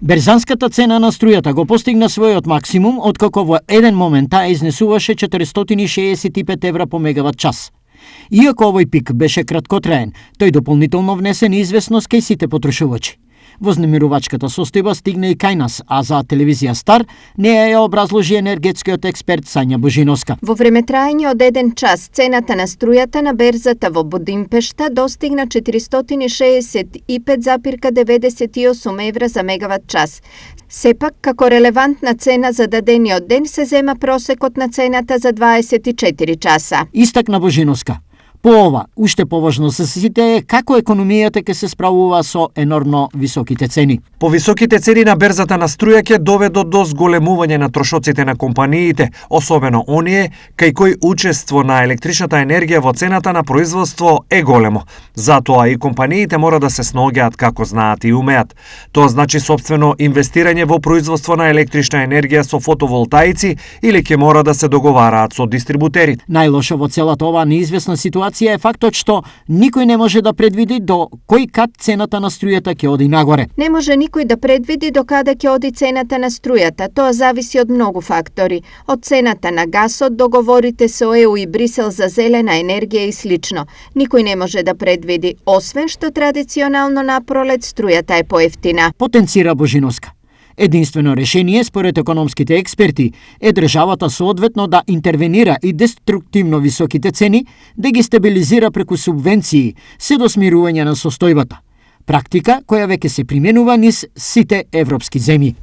Берзанската цена на струјата го постигна својот максимум откако во еден момент таа изнесуваше 465 евра по мегават час. Иако овој пик беше краткотраен, тој дополнително внесе неизвестност кај сите потрошувачи. Вознемирувачката состојба стигна и кај нас, а за телевизија Стар неја ја образложи енергетскиот експерт Сања Божиновска. Во времетраење од 1 час, цената на струјата на берзата во Будимпешта достигна 465,98 евра за мегават час. Сепак, како релевантна цена за дадениот ден се зема просекот на цената за 24 часа. Истакна Божиновска. По ова, уште поважно за сите е како економијата ќе се справува со енормно високите цени. Повисоките цени на берзата на струја ќе доведат до зголемување на трошоците на компаниите, особено оние кај кои учество на електричната енергија во цената на производство е големо. Затоа и компаниите мора да се сногеат како знаат и умеат. Тоа значи сопствено инвестирање во производство на електрична енергија со фотоволтаици или ќе мора да се договараат со дистрибутерите. Најлошо во целата оваа неизвестна ситуација е фактот што никој не може да предвиди до кој кат цената на струјата ќе оди нагоре. Не може никој да предвиди до каде ќе оди цената на струјата. Тоа зависи од многу фактори. Од цената на гасот, договорите со ЕУ и Брисел за зелена енергија и слично. Никој не може да предвиди, освен што традиционално на пролет струјата е поевтина. Потенцира Божиновска. Единствено решение, според економските експерти, е државата соодветно да интервенира и деструктивно високите цени, да ги стабилизира преку субвенции, се до смирување на состојбата. Практика која веќе се применува низ сите европски земји.